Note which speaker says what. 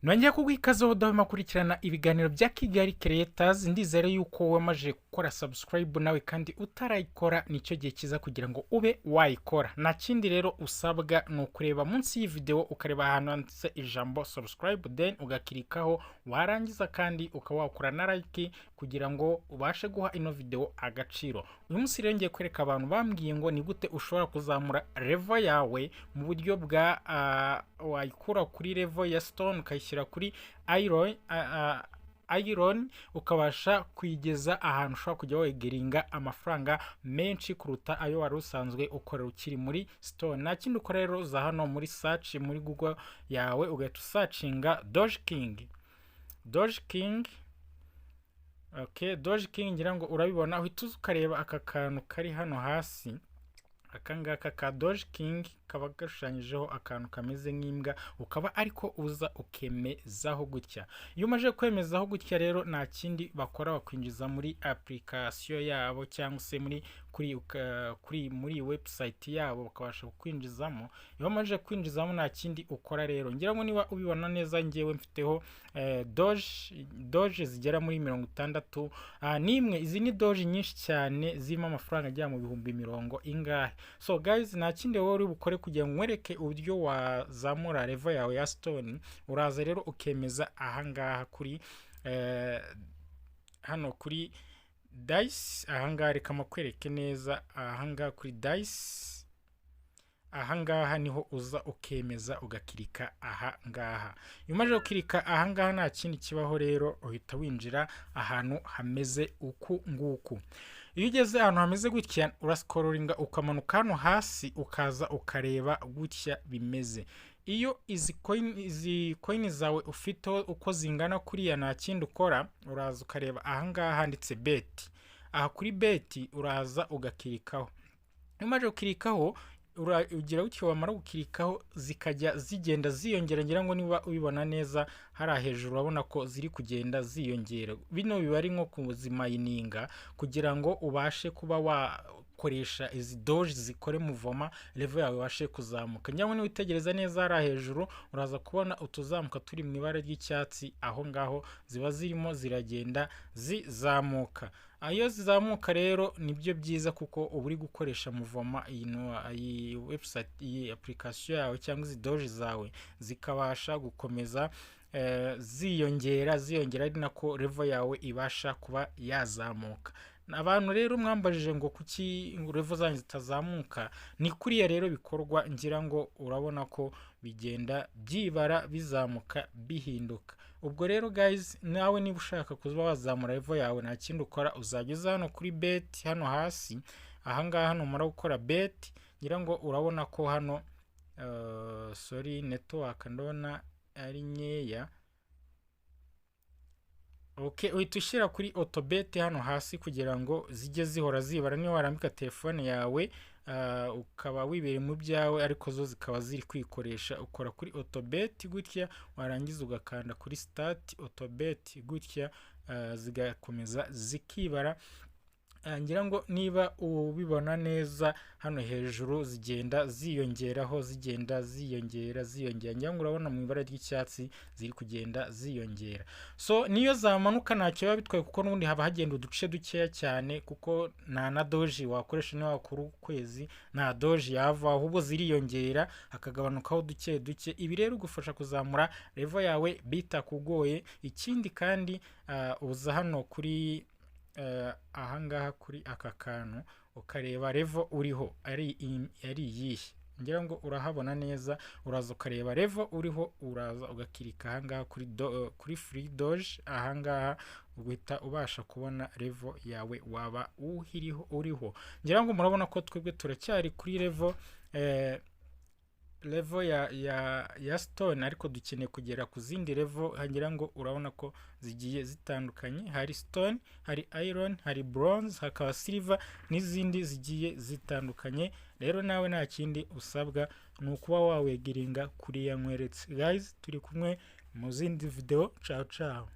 Speaker 1: Nongeye kuguha ikaze udahwema kurikirana ibiganiro bya Kigali Creators. Ndizere yuko wamaze gukora subscribe, nawe kandi utarayikora nicyo gihe cyiza kugira ngo ube wayikora. Nta kindi rero usabwa, ni ukureba munsi y'iyi video, ukareba ahantu handitse ijambo "subscribe", then ugakirikaho. Warangiza kandi ukaba wakora na like kugira ngo ubashe guha ino video agaciro. Uyu munsi rero ngiye kwereka abantu bambwiye ngo ni gute ushobora kuzamura level yawe mu buryo bwa wayikura kuri level ya stone ukayishyira kuri iron, ukabasha kuyigeza ahantu ushobora kujya wegeringa amafaranga menshi kuruta ayo wari usanzwe ukorera ukiri muri stone. Nta kindi ukora rero, uza hano muri search muri Google yawe, ugahita usearchinga Doge King, Doge King. Okay, Doge King, ngira ngo urabibona. Uhita uza ukareba aka kantu kari hano hasi, aka ngaka ka Doge King, kaba gashushanyijeho akantu kameze nk'imbwa, ukaba ariko uza ukemezaho gutya. Iyo umaze kwemezaho gutya rero, nta kindi bakora, bakwinjiza muri application yabo cyangwa se muri kuri kuri muri website yabo, bakabasha kukwinjizamo. Iyo umaze kwinjizamo, nta kindi ukora rero. Ngira ngo niba ubibona neza, ngewe mfiteho Doge zigera muri 61. Izi ni Doge nyinshi cyane zirimo amafaranga agera mu bihumbi mirongo ingahe. So guys, nta kindi wowe uri bukore kugira ngo nkwereke uburyo wazamura level yawe ya stone. Uraza rero ukemeza ahangaha kuri hano kuri dice ahangaha. Reka makwereke neza. Ahangaha kuri dice, ahangaha niho uza ukemeza, ugakirika ahangaha. Iyo umaze gukirika ahangaha, nta kindi kibaho rero, uhita winjira ahantu hameze uku nguku. Iyo ugeze ahantu hameze gutya, urascrollinga ukamanuka hano hasi, ukaza ukareba gutya bimeze. Iyo izi coin zawe ufite uko zingana kuriya, nta kindi ukora, uraza ukareba ahangaha handitse "bet". Aha kuri bet uraza ugakirikaho. Iyo umaze gukirikaho, ugira gutyo, wamara gukirikaho zikajya zigenda ziyongera. Ngira ngo niba ubibona neza, hariya hejuru urabona ko ziri kugenda ziyongera. Bino biba ari nko kuzimininga kugira ngo ubashe kuba wakoresha izi Doge zikore movement, level yawe ibashe kuzamuka. Ngira ngo niba witegereza neza hariya hejuru, uraza kubona utuzamuka turi mu ibara ry'icyatsi. Aho ngaho ziba zirimo ziragenda zizamuka. Iyo zizamuka rero nibyo byiza, kuko uba uri gukoresha movement iyi iyi website, iyi application yawe cyangwa izi Doge zawe zikabasha gukomeza ziyongera, ziyongera, ari nako level yawe ibasha kuba yazamuka. Abantu rero mwambajije ngo kuki level zanyu zitazamuka, ni kuriya rero bikorwa. Ngira ngo urabona ko bigenda byibara, bizamuka, bihinduka. Ubwo rero guys, nawe niba ushaka kuba wazamura level yawe, nta kindi ukora, uzajya uza hano kuri bet hano hasi ahangaha. Numara gukora bet, ngira ngo urabona ko hano, sorry, network ndabona ari nkeya. Okay, uhita ushyira kuri auto bet hano hasi kugira ngo zijye zihora zibara. Niyo warambika telefone yawe, ukaba wibereye mu byawe, ariko zo zikaba ziri kwikoresha. Ukora kuri auto bet gutya, warangiza ugakanda kuri start auto bet gutya, zigakomeza zikibara. Ngira ngo niba ubibona neza, hano hejuru zigenda ziyongeraho, zigenda ziyongera, ziyongera. Ngira ngo urabona mu ibara ry'icyatsi ziri kugenda ziyongera. So niyo zamanuka ntacyo biba bitwaye, kuko n'ubundi haba hagenda uduce dukeya cyane, kuko nta na Doge wakoresha. Niba wakora ukwezi, nta Doge yava, ahubwo ziriyongera hakagabanukaho duke duke. Ibi rero ugufasha kuzamura level yawe bitakugoye. Ikindi kandi, uza hano kuri ahangaha kuri aka kantu, ukareba level uriho ari iyihe. Ngira ngo urahabona neza. Uraza ukareba level uriho, uraza ugakirika ahangaha kuri free Doge ahangaha, uhita ubasha kubona level yawe waba uhiriho uriho. Ngira ngo murabona ko twebwe turacyari kuri level ya stone, ariko dukeneye kugera ku zindi level. Ngira ngo urabona ko zigiye zitandukanye: hari stone, hari iron, hari bronze, hakaba silver n'izindi zigiye zitandukanye. Rero nawe nta kindi usabwa, ni ukuba wawegeringa kuriya nkweretse. Guys, turi kumwe mu zindi video. Ciao ciao.